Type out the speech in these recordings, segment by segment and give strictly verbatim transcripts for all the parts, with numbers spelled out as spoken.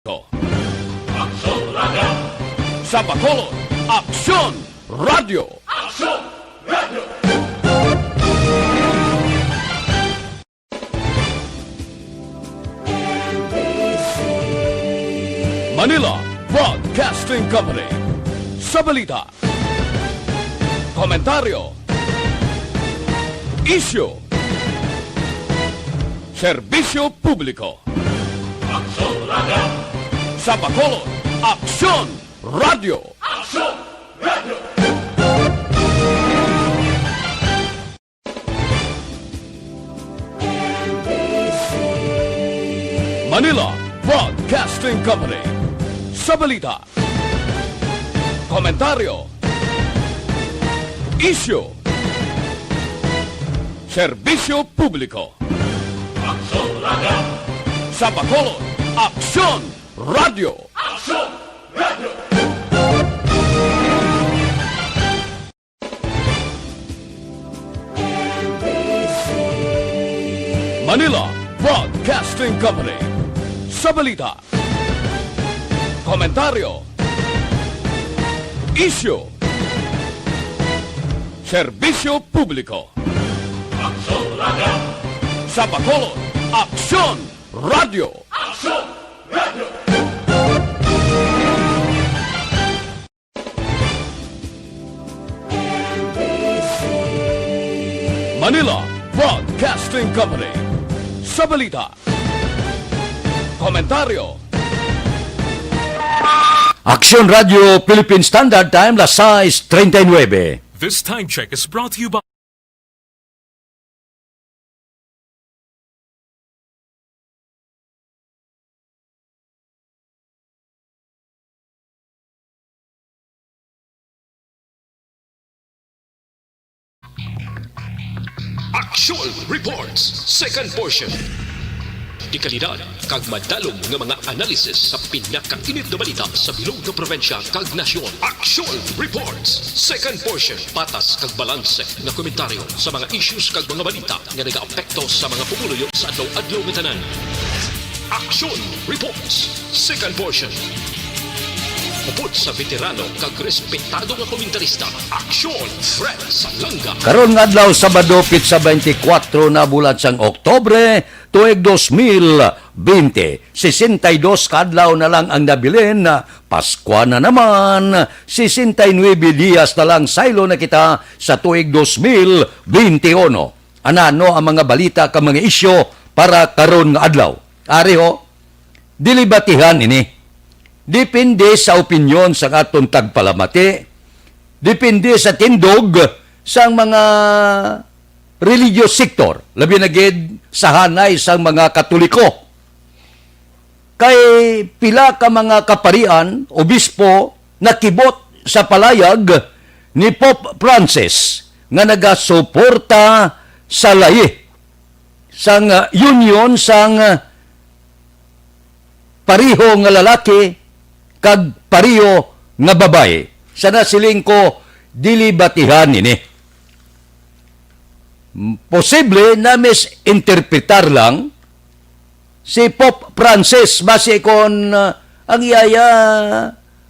Aksyon Radio! Sa Bacolod, Aksyon Radio! Aksyon Radio! Manila Broadcasting Company. Sa balita, komentaryo, isyu, serbisyo publiko. Aksyon Radio! Sa Bacolod, Aksyon Radio! Aksyon Radio! Manila Broadcasting Company. Sa balita, komentaryo, isyu, serbisyo publiko. Aksyon Radio! Sa Bacolod, Aksyon Radio! Aksyon Radio! Manila Broadcasting Company. Sa balita, komentaryo, isyu, serbisyo publiko. Aksyon Radio! Sa Bacolod, Aksyon Radio! Aksyon Radio! Manila Broadcasting Company. Sa balita, komentaryo, Aksyon Radio Philippine Standard Time, las sais treinta y nueve. This time check is brought to you by Aksyon Reports, second portion. Dekalidad kag madalom nga mga analysis sa pinakainit nga balita sa bilog nga probinsya kag nasyon. Aksyon Reports, second portion. Patas kag balanse nga komentaryo sa mga issues kag mga balita nga nagaapekto sa mga pumuluyo sa adlaw-adlaw nga tanan. Aksyon Reports, second portion. Upod sa veterano kag respetado nga komentarista, Aksyon Fred Salanga. Karon nga adlaw, Sabado, pitsa twenty-four na bulan sang Oktubre, tuig dos mil bente. Sesenta y dos ka adlaw na lang ang nabilin. Paskwa na naman. Sesenta y nuebe dias na lang, saylo na kita sa tuig dos mil bente uno. Anano ang mga balita kag mga isyu para karon nga adlaw? Ari ho, delibatihan ini. Depende sa opinyon sang aton tagpalamati, depende sa tindog sang mga religious sector, labi na gid sa hanay sang mga Katoliko. Kay pila ka mga kaparian, obispo, nakibot sa palayag ni Pope Francis nga nagasuporta sa layi sang, ah, union sang, ah, pareho nga lalaki kag pareho nga babayi. Sa nasiling ko, dili batihan ini. Posible na misinterpretar lang si Pope Francis, basi kon, ah, ang iyaya,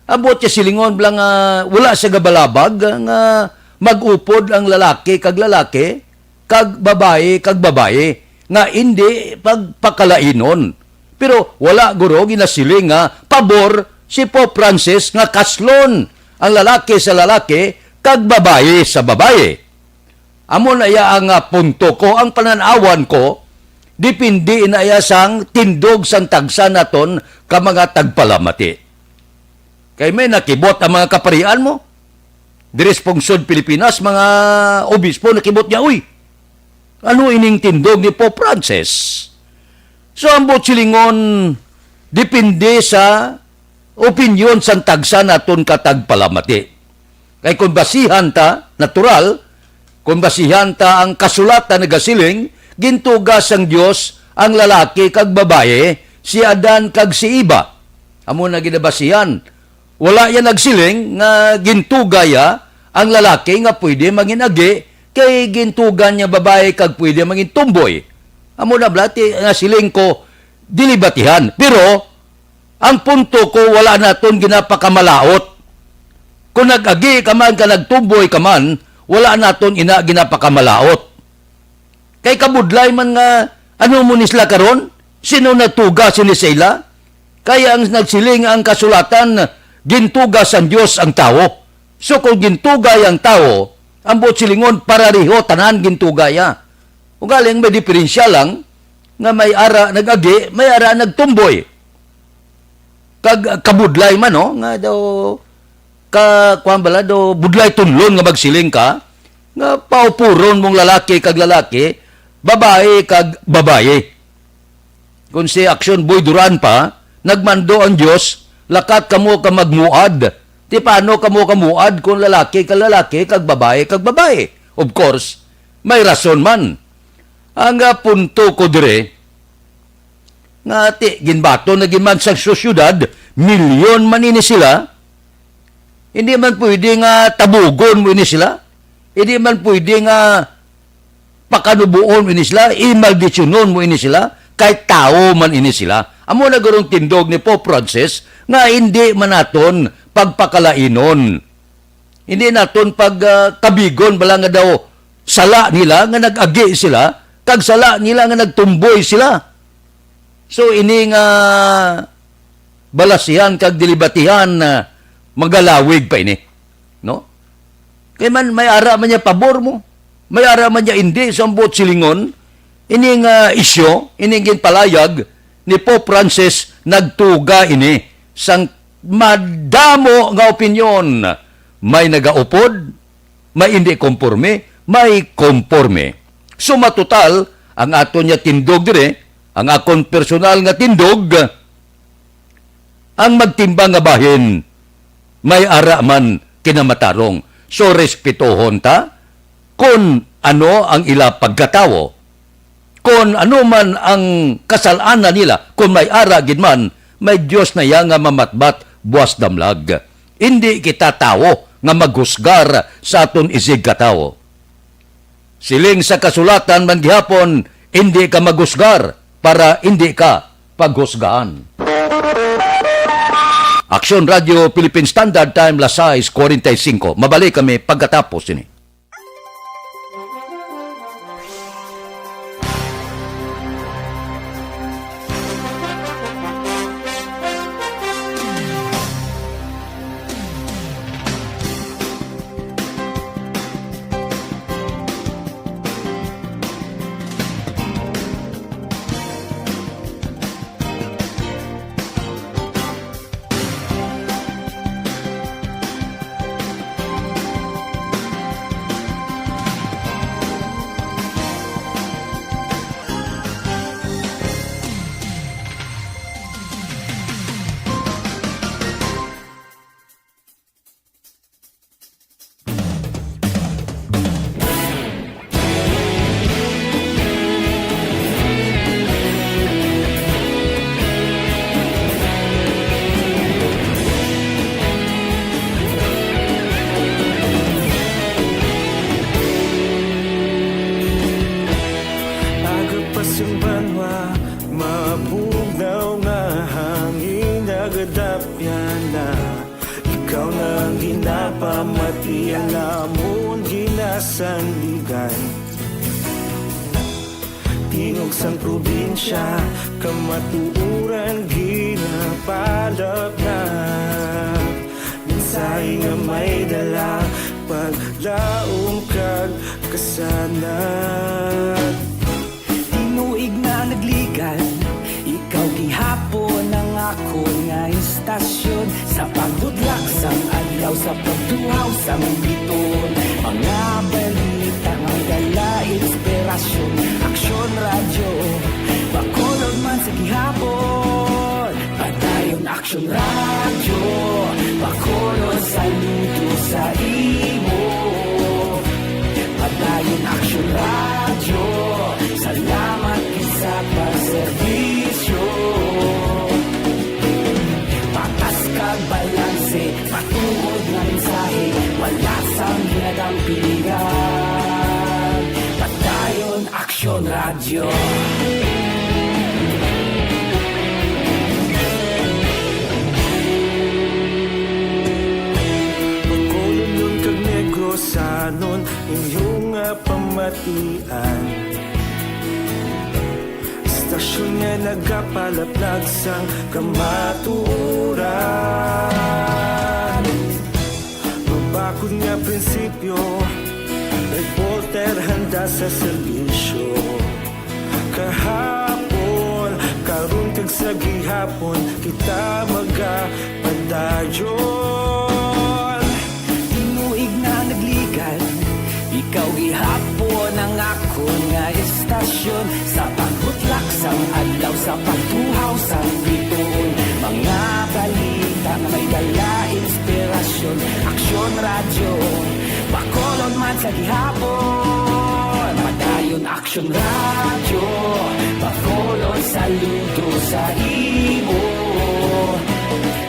ambot siya silingon lang nga wala siya gabalabag nga mag-upod ang lalaki kag lalaki, kag babayi kag babayi, nga indi pagpakalainon. Pero wala guro ginasiling nga pabor si Pope Francis nga kaslon ang lalaki sa lalaki kag babayi sa babayi. Amo na iya ang, ah, punto ko, ang panan-awan ko, depende na iya sang tindog sang tagsa naton ka mga tagpalamati. Kay may nakibot ang mga kaparian mo. Diri sa pungsod Pilipinas, mga obispo nakibot niya, "Uy, ano ining tindog ni Pope Francis?" So, ambot silingon, depende sa opinyon sang tagsa naton ka tagpalamati. Kay kung basihan ta, natural, kung basihan ta ang kasulatan nagasiling, gintuga sang Dios ang lalaki kag babayi, si Adan kag si Eva. Amo na ginabasihan. Wala iya nagsiling nga gintuga iya ang lalaki nga pwede mangin-agi, kay gintuga niya babayi kag pwede mangin tumboy. Amo na bala ti nga siling ko, dili batihan. Pero Ang punto ko, wala naton ginapakamalaot. Kung nag-agi ka man, ka nagtumboy ka man, wala naton ina ginapakamalaot. Kay kabudlay man nga, ano mo ni sila karon? Sino nagtuga sini sa ila? Kaya ang nagsiling ang kasulatan, gintuga sang Dios ang tawo. So, kung gintugay ang tawo, ang buot silingon, parariho, tanan gintugay, ah. Ugaling may diferensya lang nga may ara nag-agi, may ara nagtumboy. Kag kabudlay man, no, nga daw, ka, kuwan bala, daw, budlay tunlon nga magsiling ka, nga paupuron mong lalaki kag lalaki, babayi kag babayi. Kung si Action Boy Duran pa, nagmando ang Dios, "Lakat kamo ka magmuad." Ti paano kamo kamuad kung lalaki ka lalaki kag babayi kag babayi? Of course, may rason man. Ang, ah, punto ko dire, nga ti, ginbaton na gid man sa sosyedad, milyon man ini sila, hindi man pwede nga tabugon mo ini sila. Hindi man pwede nga pakanubuon mo ini sila, imaldisyonon mo ini sila, kay tawo man ini sila. Amo na gurong tindog ni Pope Francis nga hindi man naton pagpakalainon. Hindi naton pag, ah, kabigon bala nga daw sala nila nga nag-agi sila, kag sala nila nga nagtumboy sila. So, ini nga balasihan kag delibatihan, ah, magalawig pa ini, no? Kay man, may ara man niya pabor mo, may ara man niya indi, sa buot silingon, ini nga isyu, ini ginpalayag ni Pope Francis, nagtuga ini sang madamo nga opinyon. May nagaupod, may indi komporme, may komporme. So, matutal, ang aton niya tindog dire, ang akon personal nga tindog, ang magtimbang nga bahin, may ara man kinamatarong. So, respetohon ta kon ano ang ila pagkatawo. Kon ano man ang kasal-anan nila, kon may ara gid man, may Dios na iya nga mamatbat buas damlag. Indi kita tawo nga maghusgar sa aton isigkatawo. Siling sa kasulatan man gihapon, "Indi ka maghusgar para indi ka paghusgahan." Aksyon Radio Philippine Standard Time, las sais cuarenta y cinco. Mabalik kami pagkatapos sini. Aga pa sing banwa, mabugnaw nga hangin, nagadapyan na. Ikaw na ang ginapamati, ang amon ginasandigan. Tingog sang probinsya, kamatuoran ginapalapnap. Mensahe nga may dala, paglaom kag kasanag. Tinuig na nagligan, ikaw gihapon ang akon nga istasyon. Sa pagbudlak sang adlaw, sa pagtuhaw sang biton, mga balita nga dala inspirasyon. Aksyon Radyo, Bacolod man sa gihapon. Padayon Aksyon Radyo, Bacolod, saludo sa imo. Padayon Aksyon Radyo, salamat gid sa pagserbisyo. Patas kag balanse, matuod nga mensahe, wala sang ginadampigan. Padayon Aksyon Radyo. Istasyon nga nagapalaplag sang kamatuoran. Mabakod nga prinsipyo, reporter handa sa serbisyo. Kahapon, karon kag sa gihapon, kita magapadayon. Tinuig na nagligan, ikaw gihapon ang akon nga istasyon. Sa pagbutlak sang adlaw, sa pagtuhaw sang bituon, mga balita nga may dala inspirasyon. Aksyon Radyo, Bacolod man sa gihapon. Padayon Aksyon Radyo, Bacolod, saludo sa imo.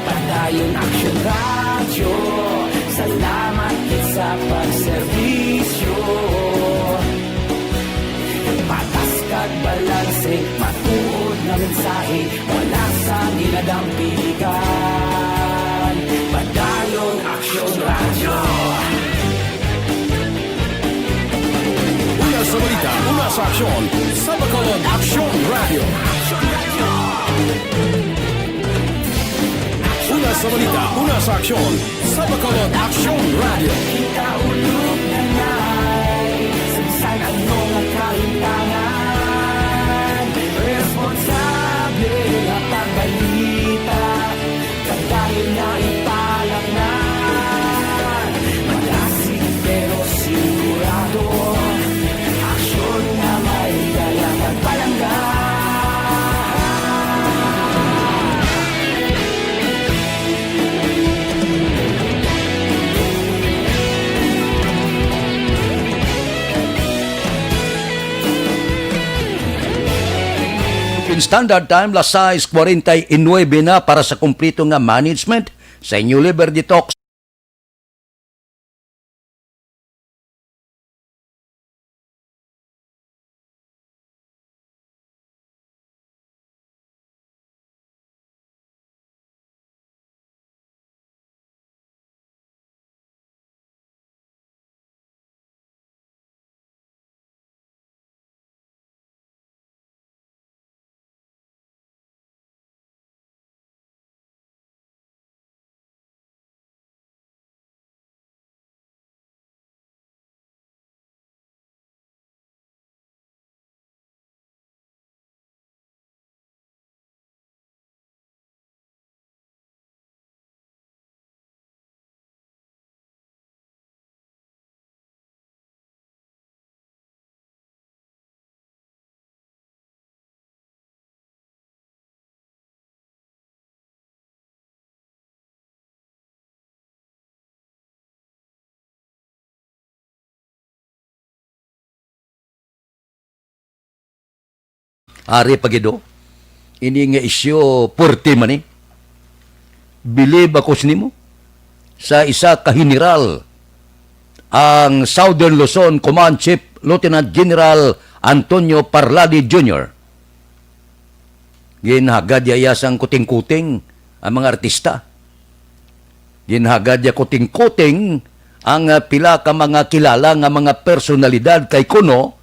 Padayon Aksyon Radyo, salamat gid sa pagserbisyo. Patas kag balanse, matuod nga mensahe, wala sang ginadampigan. Padayon Aksyon Radyo. Una sa balita, una sa aksyon, sa Bacolod Aksyon Radyo. Una sa balita, una sa aksyon, sa Bacolod Aksyon Radyo. Kita ulog na nay, sansan ano nga kahintangan, responsable nga pagbalita. Padayon na ipalaknan. Malasig pero sigurado. Aksyon nga may dala kag palangga. Philippine Standard Time, las sais cuarenta y nueve na para sa kompleto nga management sa inyo Liver Detox. Ari pa gid, oh. Ini nga isyu, puwerte man ni. Bilib ako sa nimo. Sa isa ka general, ang Southern Luzon Command Chief Lieutenant General Antonio Parlade Junior. Ginhagad ya iya sang kuting-kuting ang mga artista. Ginhagad ya kuting-kuting ang, ah, pila ka mga kilala nga mga personalidad kay kuno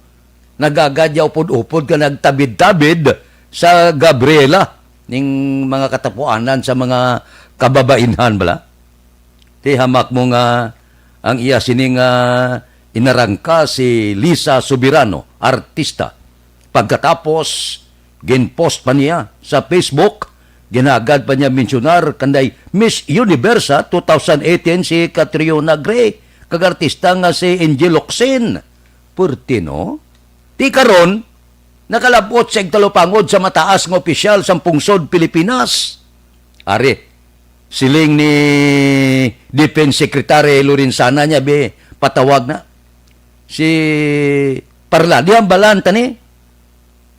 nagagad ya upod-upod ka nagtabid-tabid sa Gabriela ning mga katapuanan sa mga kababainhan bala. Ti hamak mo nga ang iya sini nga inarangka si Lisa Soberano, artista. Pagkatapos, ginpost pa niya sa Facebook, ginagad pa niya mensionar kanday Miss Universe two thousand eighteen si Catriona Gray, kag artista nga si Angel Locsin. Puwerte, no? Ti karon, nakalab-ot sa igtalupangod sa mataas nga opisyal sang pungsod Pilipinas. Ari, siling ni Defense Secretary Lorenzana niya, bi, patawag na. Si Parla, di ang balan tani.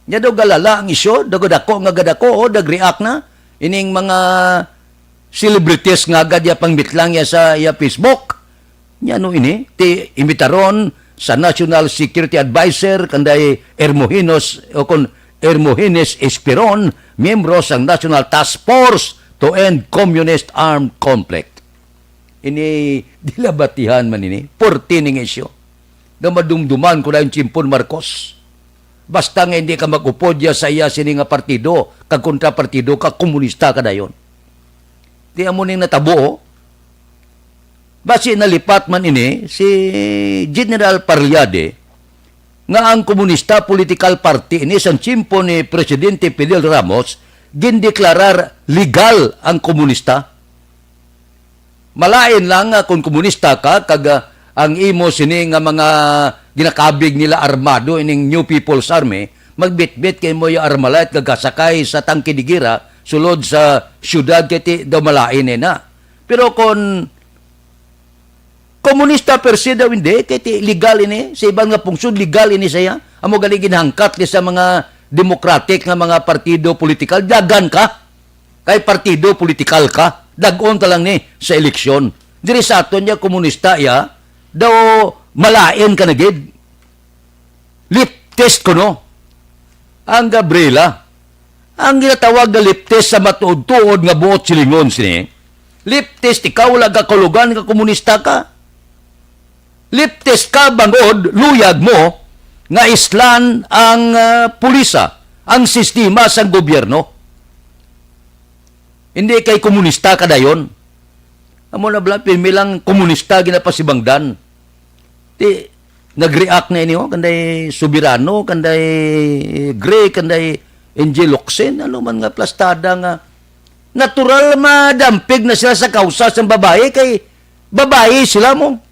Nya daw galala ang isyu, daw gadako nga gadako, o, nag-react na. Ining mga celebrities nga agad ya pangmitlang ya sa iya Facebook. Nya ano ini? Ti imbitaron sa National Security Advisor kanday Hermogenes o kon Hermogenes Esperon, miyembro sang National Task Force to End Communist Armed Conflict. Ini dilabatihan man ini, puwerte ning isyu. nga madumduman ko dayon tiyempo ni Marcos. Basta nga hindi ka mag-upod ya sa iya sini nga partido, kag kontrapartido ka, komunista ka dayon. Di amo ning natabo, oh. Basi nalipat man ini si General Parellade nga ang Komunista Political Party ini sang tiyempo ni Presidente Fidel Ramos, gindeklarar legal ang komunista. Malain lang nga kung komunista ka kag, ah, ang imo sini nga mga ginakabig nila armado ining New People's Army, magbitbit kay mo ya Armalite kag kasakay sa tangke de gera sulod sa siyudad kay ti daw malain ni na. Pero kon komunista per se daw hindi, kay ti legal ini, sa iban nga pungsod legal ini sa iya. Amo gani ginhangkat ni sa mga democratic nga mga partido politikal, dagan ka. Kay partido politikal ka, dag-on ta lang ni sa eleksyon. Diri sa aton niya, komunista iya, daw malain ka na gid. Leftist kuno ang Gabriela. Ang ginatawag nga leftist sa matuod-tuod nga buot silingon sini, leftist ikaw, wala ka kalugan nga komunista ka. Leftist ka bangod luyag mo nga islan ang, ah, pulisa, ang sistema sang gobyerno. Hindi kay komunista ka dayon. Amo na bala, pirmi lang komunista ginapasibangdan. Ti, nag-react na ini, oh, kanday Soberano, kanday Gray, kanday N J Locsin, ano man nga plastada nga natural madampig na sila sa kausa sang babayi kay babayi sila mo.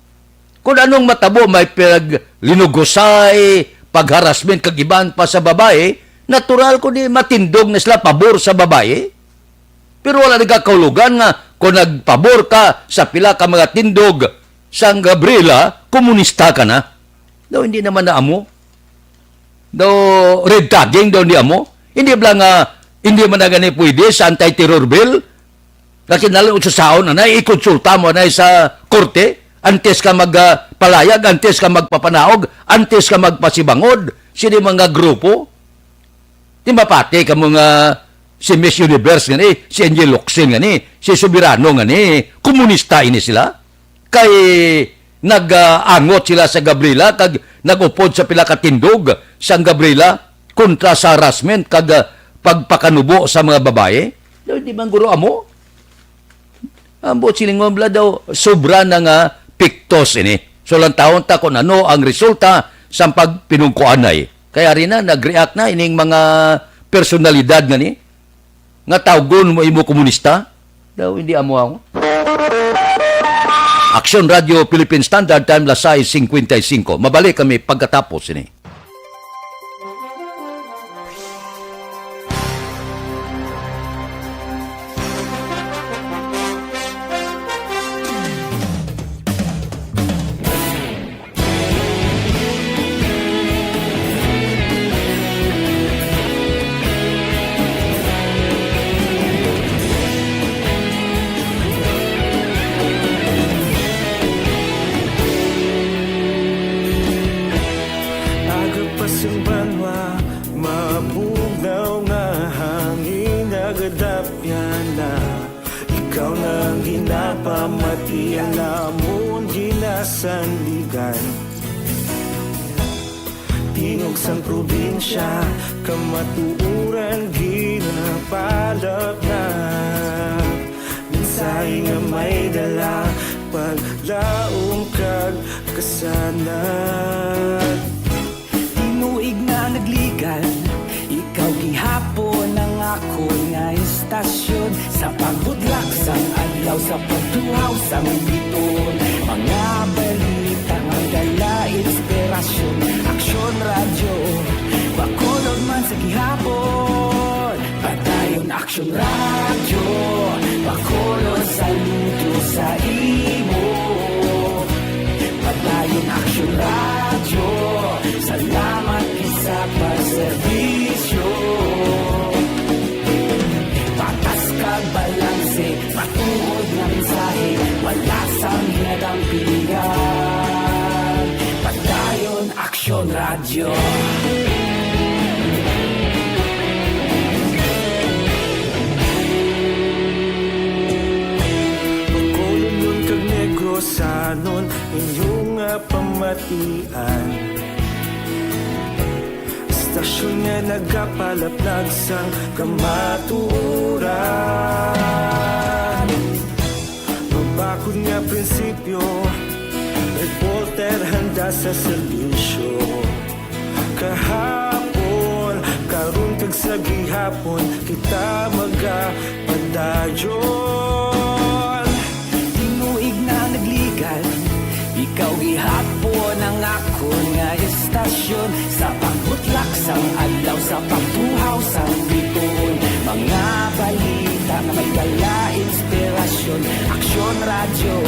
Kung anong matabo, may paglinugusay, pagharasment kag iban pa sa babayi, natural ko di matindog na sila pabor sa babayi. Pero wala nagkakahulugan nga kung nagpabor ka sa pila ka mga tindog sang Gabriela, komunista ka na. Daw hindi naman na amo. Daw red tagging daw hindi amo. Hindi bala nga hindi man na gani pwede sa anti-terror bill? Nga kinahanglan utusaon anay, ikonsulta mo anay sa korte antes ka mag, ah, palayag, antes ka magpapanaog, antes ka magpasibangod sini mga grupo. Di mapati kamo nga si Miss Universe ngani, si Angel Locsin ngani, si Soberano ngani, komunista ini sila. Kay nag-angot sila sa Gabriela kag nag-upod sa pila ka tindog sang Gabriela kontra sa harassment kag, ah, pagpakanubo sa mga babayi. Daw di man guro amo. Ang buot silingon bala daw, sobra na nga piktos ini. So, lantawon ta kung ano ang resulta sang pagpinungkuanay. Kaya rin na, nag-react na ining mga personalidad nga ni, nga tawgon mo imo komunista. Daw, hindi amo ako. Aksyon Radio Philippine Standard Time, las sais cincuenta y cinco. Mabalik kami pagkatapos ini. Aga pa sing banwa, mabugnaw nga hangin, nagadapyan na. Ikaw na ang ginapamati, ang amon ginasandigan. Tingog sang probinsya, kamatuoran ginapalapnap. Mensahe nga may dala, paglaom kag kasanag. Tinuig na nagligan, ikaw gihapon ang akon nga istasyon. Sa pagbudlak sang adlaw, sa pagtuhaw sang bituon, mga balita nga dala inspirasyon. Aksyon Radyo, Bacolod man sa gihapon. Padayon Aksyon Radyo, Bacolod, saludo sa imo. Padayon Aksyon Radyo, salamat gid sa pagserbisyo. Patas kag balanse, matuod nga mensahe, wala sang hinadampingan. Padayon Aksyon Radyo. Bacolodnon kag Negrosanon, inyo nga pam- Matian. Istasyon nga nagapalaplag sang kamatuoran. Mabakod nga prinsipyo, reporter handa sa serbisyo. Kahapon, karon kag sa gihapon, kita magapadayon. Tinuig na nagligad, ikaw gihapon ang akon nga istasyon. Sa pagbutlak sang adlaw, sa pagbuhaw sang bituon, mga balita nga may dala inspirasyon. Aksyon Radyo,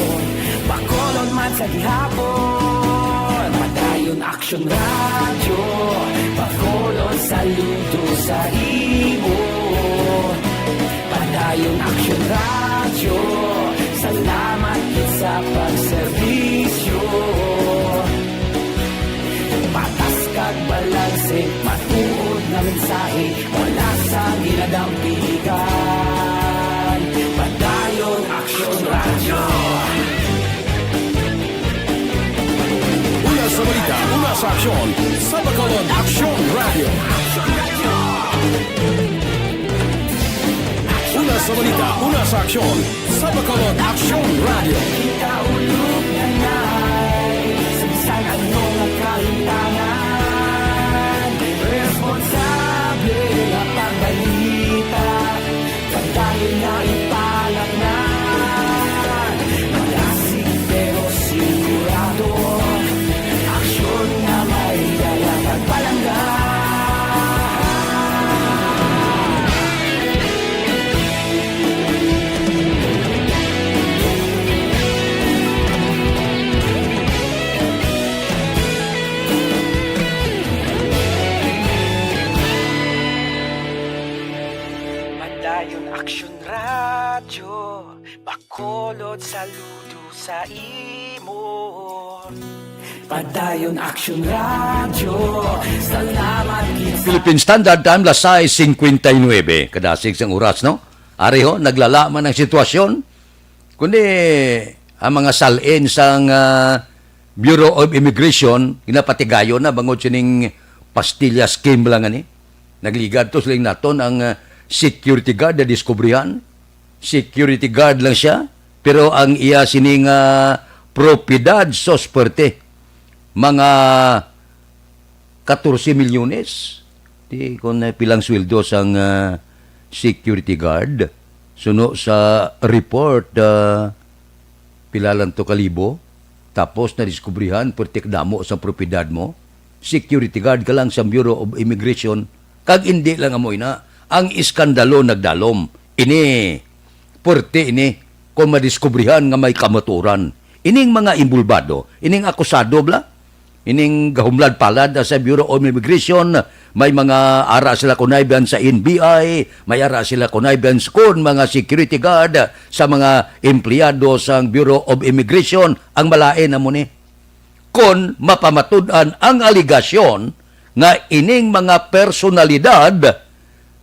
Bacolod man sa gihapon. Padayon Aksyon Radyo, Bacolod, saludo sa imo. Padayon Aksyon Radyo, salamat gid sa pagserbisyo. Patas kag balanse, matuod nga mensahe, wala sa ginadampigan. Padayon Aksyon Radyo. Una sa balita, una sa aksyon, sa Bacolod Aksyon Radyo. Una sa balita, una sa aksyon, sa Bacolod Aksyon Radyo. Kita ulog na ngay, sa bisan ano nga kahintangan, responsable nga pagbalita. Padayon nga ipalatnan, malasig pero sigurado, aksyon nga may dala kag palangga. Padayon Aksyon Radyo, Bacolod, saludo sa imo. Padayon Aksyon Radyo, salamat gid sa Philippine Standard Time, las sais cincuenta y nueve. Kadasig sang oras, no? Ari ho, naglala man ang sitwasyon. Kundi ang mga sal-in sang, ah, Bureau of Immigration, ginapatigayon na bangod sining pastilla scheme lang ani. Nagligad to, siling naton, ang, ah, security guard na diskubrihan. Security guard lang siya, pero ang iya sining, ah, propiedad, sos, puwerte, mga katorse milyones. Di kon, ah, pilang sweldo sang, ah, security guard. Suno sa report, ah, pila lang to kalibo. Tapos nadiskubrihan, puwerte kadamo sang propiedad mo. Security guard ka lang sa Bureau of Immigration. Kag indi lang amo ina, ang iskandalo nagdalom. Ini, puwerte ini, kung madiskubrihan nga may kamatuoran. Ining mga imbulbado, ining akusado bala, ining gahumlad palad sa Bureau of Immigration, may mga ara sila connivance sa N B I, may ara sila connivance kon mga security guard sa mga empleyado sang Bureau of Immigration. Ang malain amo ni, kon mapamatud-an ang aligasyon nga ining mga personalidad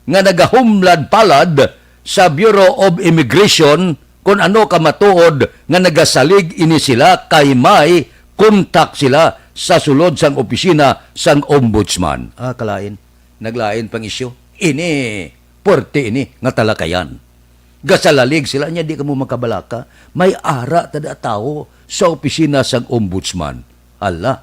nga nagahumlad palad sa Bureau of Immigration, kon ano ka matuod nga nagasalig ini sila kay may kontak sila sa sulod sang opisina sang Ombudsman. Ah, kalain. Naglain pang isyu. Ini, puwerte ini nga talakayan. Gasalalig sila niya, di kamo makabalaka. May ara ta da tawo sa opisina sang Ombudsman. Ala,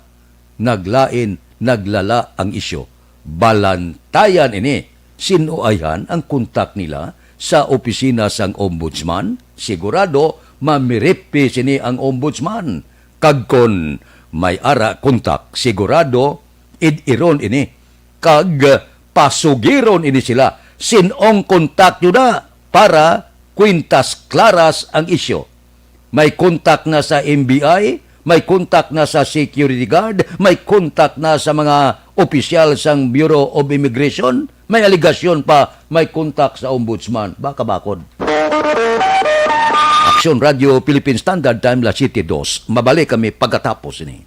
naglain, naglala ang isyu. Balantayan ini. Sin-o ayhan ang kontak nila sa opisina sang Ombudsman? Sigurado, mamiripi sini ang Ombudsman. Kag kon may ara kontak, sigurado, id-iron ini. Kag pasugiron ini sila. Sin-ong kontak nyo na para kwintas klaras ang isyu. May kontak na sa N B I, may kontak na sa security guard, may kontak na sa mga opisyal sang Bureau of Immigration, may aligasyon pa, may kontak sa ombudsman. Baka bakod. Aksyon Radio Philippine Standard Time, las siete dos. Mabalik kami pagkatapos ini.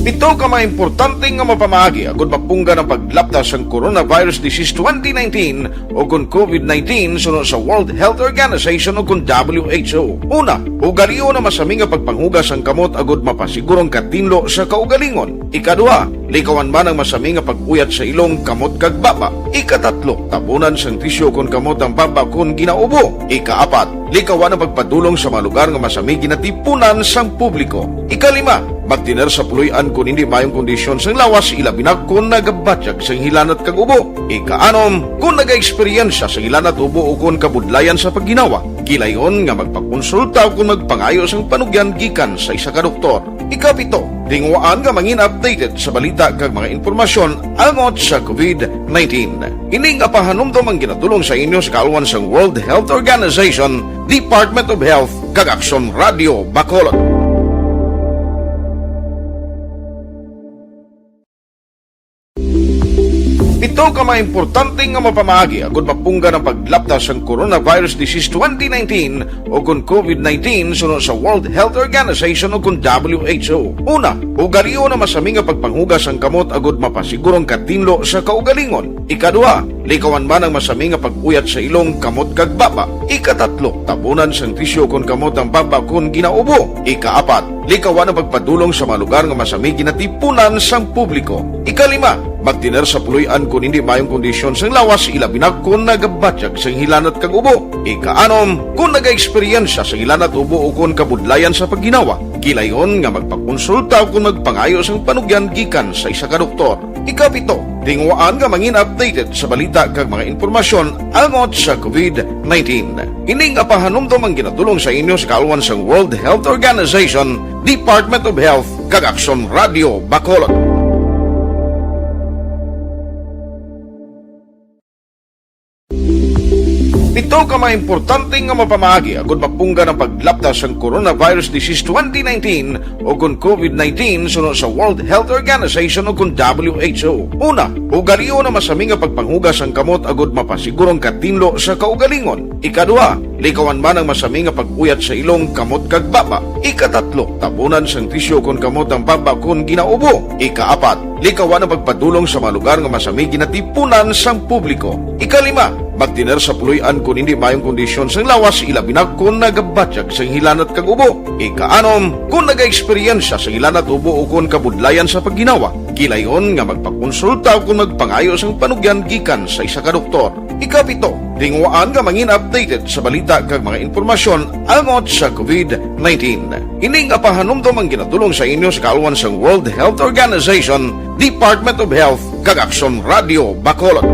Pito ka mga importante nga mapamaagi agud mapunggan ang paglapta sang coronavirus disease twenty nineteen o kon covid nineteen suno sa World Health Organization o kon W H O. Una, ugalion ang masami nga pagpanghugas sang kamot agud mapasiguro ang katinlo sa kaugalingon. Ikaduha, likawan man ang masami nga pag-uyat sa ilong, kamot kag baba. Ikatatlo, tabunan sang tisyu kon kamot ang baba kon ginaubo. Ikaapat, likawan ang pagpadulong sa mga lugar nga masami ginatipunan sang publiko. Ikalima, magtener sa puloy-an kon hindi maayong kondisyon sang lawas, ilabi na kon nagabatyag sang hilanat kag ubo. Ikaanom, kon nagaeksperyensya sang hilanat, ubo ukon kabudlayan sa pagginawa, gilayon nga magpakonsulta ukon magpangayo sang panugyan gikan sa isa ka doktor. Ikapito, tinguhaan nga mangin updated sa balita kag mga impormasyon angot sa covid nineteen. Ini nga pahanumdom ang ginatulong sa inyo sa kaalwan sang World Health Organization, Department of Health, kag Aksyon Radio Bacolod. Pito ka mga importante nga mapamaagi agud mapunggan ang paglapta sang coronavirus disease twenty nineteen o kon covid nineteen suno sa World Health Organization o kon W H O. Una, ugalion ang masami nga pagpanghugas sang kamot agud mapasiguro ang katinlo sa kaugalingon. Ikaduha, likawan man ang masami nga pag-uyat sa ilong, kamot kag baba. Ikatatlo, tabunan sang tisyu kon kamot ang baba kon ginaubo. Ikaapat, likawan ang pagpadulong sa mga lugar nga masami ginatipunan sang publiko. Ikalima, magtener sa puloy-an kon hindi maayong kondisyon sang lawas, ilabi na kon nagabatyag sang hilanat kag ubo. Ikaanom, kon nagaeksperyensya sang hilanat, ubo ukon kabudlayan sa pagginawa, gilayon nga magpakonsulta ukon magpangayo sang panugyan gikan sa isa ka doktor. Ikapito, tinguhaan nga mangin updated sa balita kag mga impormasyon angot sa covid nineteen. Ini nga pahanumdom ang ginatulong sa inyo sa kaalwan sang World Health Organization, Department of Health, kag Aksyon Radio Bacolod. Pito ka mga importante nga mapamaagi agud mapunggan ang paglapta sang coronavirus disease twenty nineteen o kon covid nineteen suno sa World Health Organization o kon W H O. Una, ugalion ang masami nga pagpanghugas sang kamot agud mapasiguro ang katinlo sa kaugalingon. Ikaduha, likawan man ang masami nga pag-uyat sa ilong, kamot kag baba. Ikatatlo, tabunan sang tisyu kon kamot ang baba kon ginaubo. Ikaapat, likawan ang pagpadulong sa mga lugar nga masami ginatipunan sang publiko. Ikalima, magtener sa puloy-an kon hindi maayong kondisyon sang lawas, ilabi na kon nagabatyag sang hilanat kag ubo. Ikaanom, kon nagaeksperyensya sang hilanat, ubo ukon kabudlayan sa pagginawa, gilayon nga magpakonsulta ukon magpangayo sang panugyan gikan sa isa ka doktor. Ikapito, tinguhaan nga mangin updated sa balita kag mga impormasyon angot sa covid nineteen. Ini nga pahanumdom ang ginatulong sa inyo sa kaalwan sang World Health Organization, Department of Health, kag Aksyon Radio Bacolod.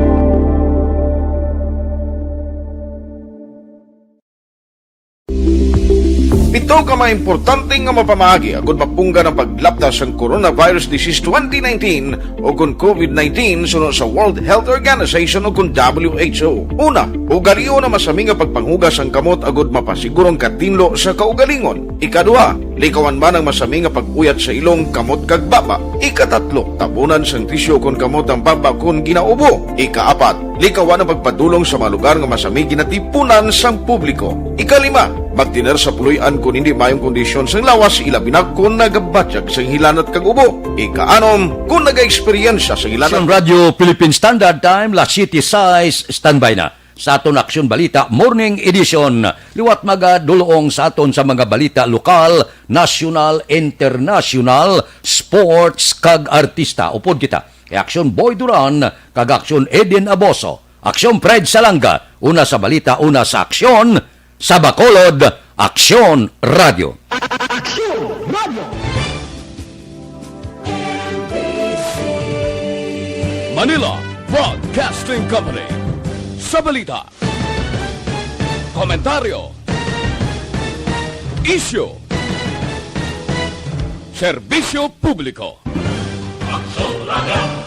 Pito ka mga importante nga mapamaagi agud mapunggan ang paglapta sang coronavirus disease twenty nineteen o kon covid nineteen suno sa World Health Organization o kon W H O. Una, ugalion ang masami nga pagpanghugas sang kamot agud mapasiguro ang katinlo sa kaugalingon. Ikaduha, likawan man ang masami nga pag-uyat sa ilong, kamot kag baba. Ikatatlo, tabunan sang tisyu kon kamot ang baba kon ginaubo. Ikaapat, likawan ang pagpadulong sa mga lugar nga masami ginatipunan sang publiko. Ikalima, magtener sa puloy-an kon hindi maayong kondisyon sang lawas, ilabi na kon nagabatyag sang hilanat kag ubo. Ikaanom, kon nagaeksperyensya sang hilanat. Sa Radyo Philippine Standard Time, las siete sais, standby na sa aton Aksyon Balita Morning Edition. Liwat magadulong sa aton sa mga balita lokal, nasyonal, internasyonal, sports, kag artista. Upod kita kay Aksyon Boy Duran kag Aksyon Eden Aboso. Aksyon Fred Salanga, una sa balita, una sa aksyon, sa Bacolod, Aksyon Radio. Aksyon Radio. Manila Broadcasting Company. Sa balita, komentaryo, isyu, serbisyo publiko. Aksyon Radio.